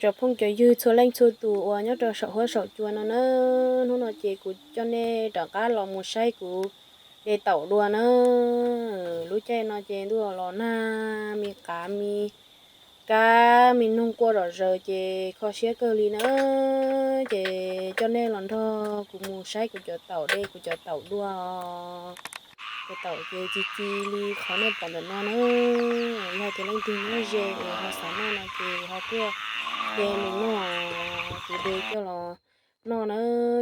Cov phooj cov ywg txhua leej txhua tus uas nyob rau saum huab saum cua no na, hnub no ces kuv coj nej rov qab los mus saib kuv de taum dua na. Lub caij no ces ntuj los nag, me qav me kab me noog quaj zom zaws ces kho siab kawg li na. Ces coj nej los nrog kuv mus saib kuv cov taum, de kuv cov taum dua. Cov taum ces ci ci li qhov nej pom ntawm no na. Yog tias leej twg nyob ze es ho xav noj no ces ho tuaj de mus noj, kuv de coj los noj na.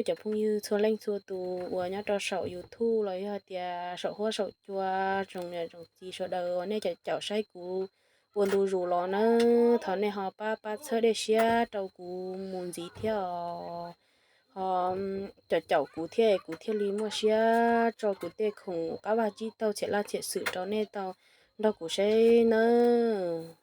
Cov phooj ywg txhua leej txhua tus uas nyob rau saum YouTube los yog tias saum huab saum cua, tsoom niam tsoom txiv sawv daws uas nej caum caum saib kuv ua ntu zus los na, thov nej ho pab pab txhawb dej siab rau kuv mus ntxiv thiab os. Ho caum caum kuv thiab kuv thiaj li muaj siab tso kuv tej khoom qab vaj tsib taug txhiam laj txhiam xwm rau nej tau nrog kuv saib nawb.